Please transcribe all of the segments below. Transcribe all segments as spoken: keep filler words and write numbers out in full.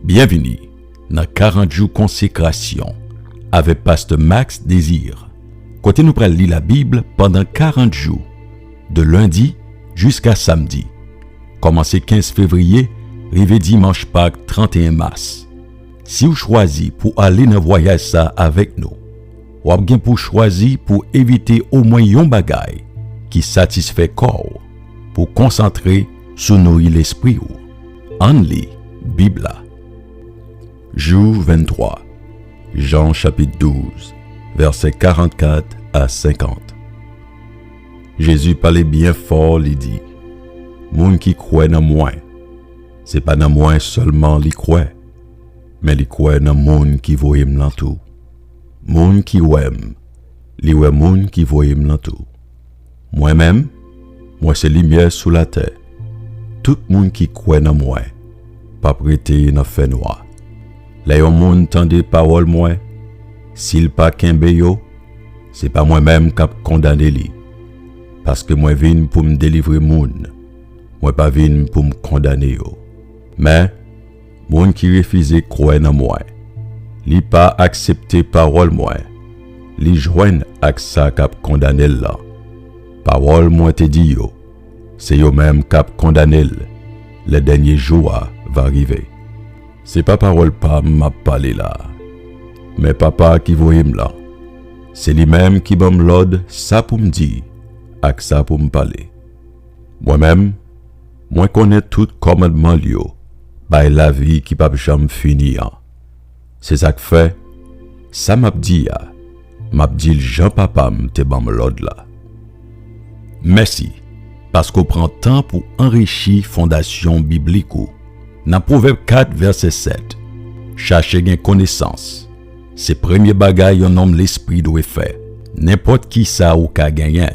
Byenvini nan karant jou konsekrasyon avèk Pastè Max Désir, kote nou pral li Labib pandan karant jou, de lendi jiska samdi, kòmanse kenz fevriye rive dimanch Pak trannteyen mas. Si w chwazi pou ale nan vwayaj sa a avèk nou, w ap gen pou chwazi pou evite omwen yon bagay ki satisfè kò w, pou konsantre sou nouri lespri w. Ann li Bib la. Jou venntwa, Jan chapit douz, vèsè karannkat a senkant. Jezi pale byen fò, li di, "Moun ki kwè nan mwen, se pa nan mwen sèlman li kwè, men li kwè nan moun ki voye m lan tou. Moun ki wè m, li wè moun ki voye m lan tou. Mwen menm, mwen se limyè sou latè. Tout moun ki kwè nan mwen p ap rete nan fènwa." Lè yon moun tande pawòl mwen, si l pa kenbe yo, se pa mwen menm k ap kondane li, paske mwen vin pou m delivre moun, mwen pa vin pou m kondane yo. Men, moun ki refize kwè nan mwen, li pa aksepte pawòl mwen, li jwenn ak sa k ap kondane l lan. Pawòl mwen te di yo, se yo menm k ap kondane l lè dènye jou a va rive. Se pa pawòl pa m m ap pale la, men Papa ki voye m lan, se li menm ki ban m lòd sa pou m di ak sa pou m pale. Mwen menm, mwen konnen tout kòmandman l yo bay lavi ki p ap janm fini an. Se sa k fè, sa m ap di a, m ap di l jan Papa m te ban m lòd la. Mèsi, paske w pran tan pou anrichi fondasyon biblik ou. Nan Pwovèb kat, vèsè sèt, "Chache gen konesans. Se premye bagay yon nonm lespri dwe fè. Nenpòt ki sa ou ka genyen,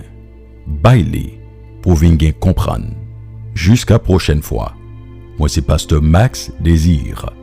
bay li pou vin gen konprann." Jiska pwochèn fwa, mwen se Pastè Max Désir.